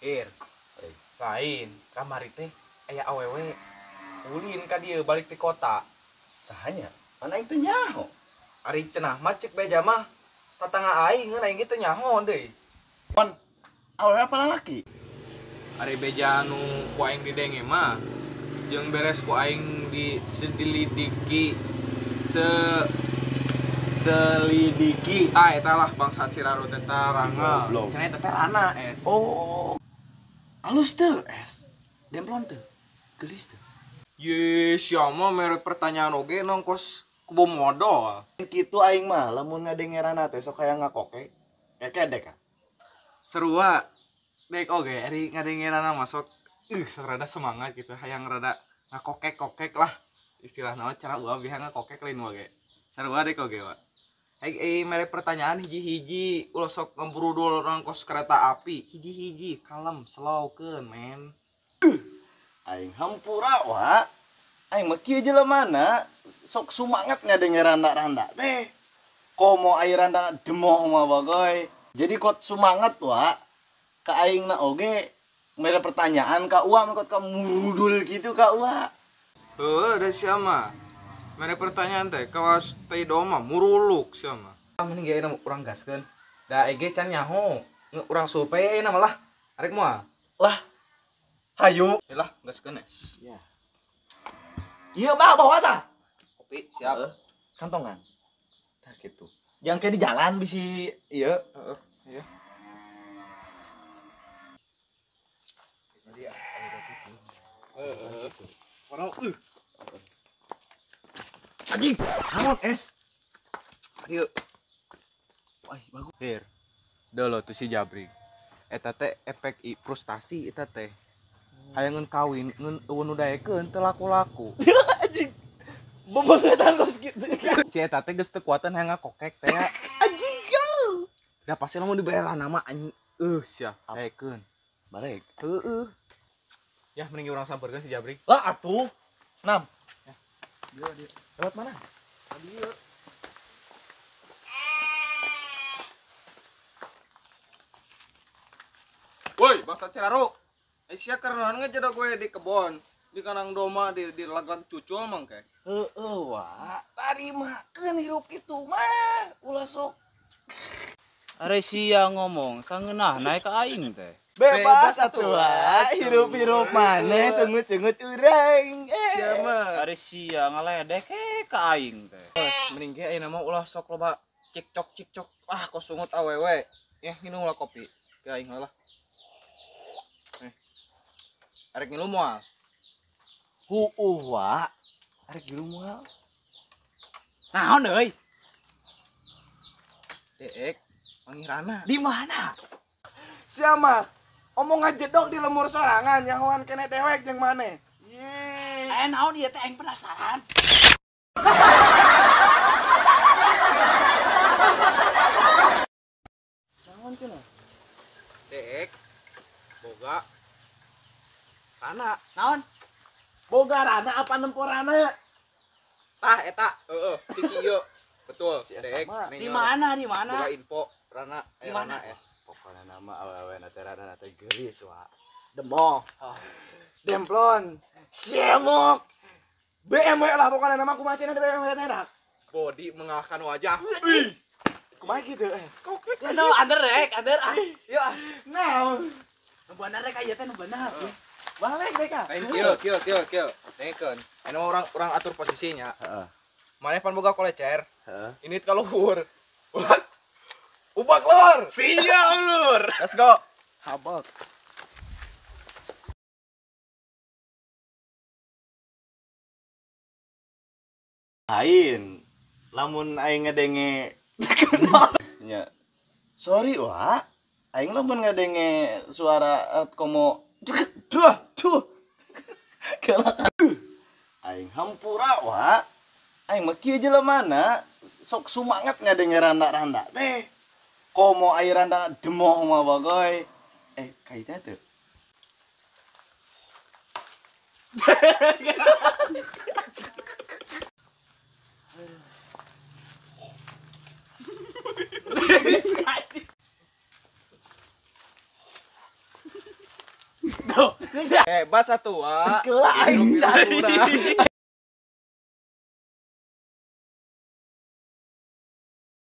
Ir. Lain, kamari teh aya awewe ulin ka dieu balik ti kota. Sahanya? Mana aing teu nyaho. Ari cenah mah cek beja mah tatangga aing ngeun aing ge teu nyaho deui. Pan awewe apa lalaki? Ari beja anu ku aing didenge mah jeung beres ku aing di sedilidiki se selidiki. Tah eta lah bangsat si Raro teh taranga. Cenah eta teh rana es. Oh. Alus teu es. Demplon teu. Geulis teu. Ye, sia mah mere pertanyaan oge nongkos kubo modal. Kitu aing mah lamun ngadenge rana teh sok hayang ngakoke. Kekedek ah. Serua dek oge ari ngadenge rana masuk sok rada semangat gitu, hayang rada ngakokek-kokek lah. Istilahna mah cara uang biha ngakokek lain oge. Sarua dek oge wa. Hei, mere pertanyaan hiji-hiji ulah sok ngembrudul nongkos kereta api. Hiji-hiji kalem slowkeun men. Aing hampura wa. Aing mah kieu jelemana sok sumangat ngadenge randa-randa teh. Komo ai randa demoh mah bagoy. Jadi kot sumangat wa. Ka aingna oge mere pertanyaan ka uwa kot ka murudul gitu ka uwa. Heuh, da sia mah. Mere pertanyaan teh kawas teh doma muruluk sia mah. Mending ge ayeuna urang gaskeun. Da ege can nyaho. Urang survei ayeuna mah lah. Arek moal. Lah. Hayu. Lah, gaskeun es. Ya. Iya mah bawa tah. Kopi siap. Kantongan. Tah kitu. Jangan kayak di jalan bisi ieu. Heeh, iya. Heeh. Orang Anjing, naon es? Ieu. Wah, bagus. Hir. Dolo tuh si Jabrik. Eta teh efek frustasi eta teh. Hayang ngeun kawin ngeun eueun nu daekeun teu laku-laku. Anjing. Bebengetan kos kitu. Si eta teh geus teu kuatan hayang ngakokek teh. Anjing. Da pasti lamun dibere nama anjing sia daekeun. Balik. Heeh. Ya mending urang sampeurkeun si Jabrik. Lah atuh. Nam. Ya. Dia dia. Lewat mana? Tadi ieu. Woi, bangsat si Raro. Sia karena ngejedok gue di kebon, di kanang doma, di laglag cucul mangke. Heeh wa, tarimakeun hirup kitu mah, ulah sok. Are sia ngomong sangeunah naik ka aing teh. Bebas atuh wa, hirup-hirup maneh sungut-sungut urang. Sia mah. Are sia ngaledek ka aing teh. Geus, mending ge ayeuna mah ulah sok loba cikcok-cikcok. Ah, kok sungut awewe. Ya, nginum ulah kopi. Ke aing lah. Arek ngilu moal. Huuh wa. Arek ngilu moal. Naon euy? Deek, manggih rana. Di mana? Sia mah omong ngajedok di lemur sorangan nyahoan kene dewek jeung maneh. Ye. Naon ieu teh aing penasaran. Naon cenah? Deek. Boga rana. Naon? Boga rana apa nempo rana? Tah eta, heeh, cici ieu. Betul. Dek, di mana? Di mana? Boga info rana, di mana? Rana es. Pokona nama awewe na teh rana teh geulis wa. Demoh. Oh. Demplon. Semok. BMW lah pokona nama kumaha cenah BMW teh dak. Body mengalahkan wajah. Wih. Kumaha kitu eh. Kokek. No, under rek, under ah. Ya, naon? Nu bener rek ieu teh nu bener. Balik deh kak. Lain kieu kieu kieu kieu. Dengekeun. Anu orang atur posisinya. Heeh. Maneh pan boga kolecer. Heeh. Ini ka luhur. Ubak lur. Siap lur. Let's go. Habak. Lain. Lamun aing ngedenge nya. Sorry wa. Aing lamun ngedenge suara komo duh duh. Kelakan. Aing hampura wa. Aing mah kieu jelemana sok sumangat ngadenge randa-randa teh. Komo ai randa demoh mah bagoy. Kaitna teu. Gitu. Hebat satu wa. Kelah aing cai.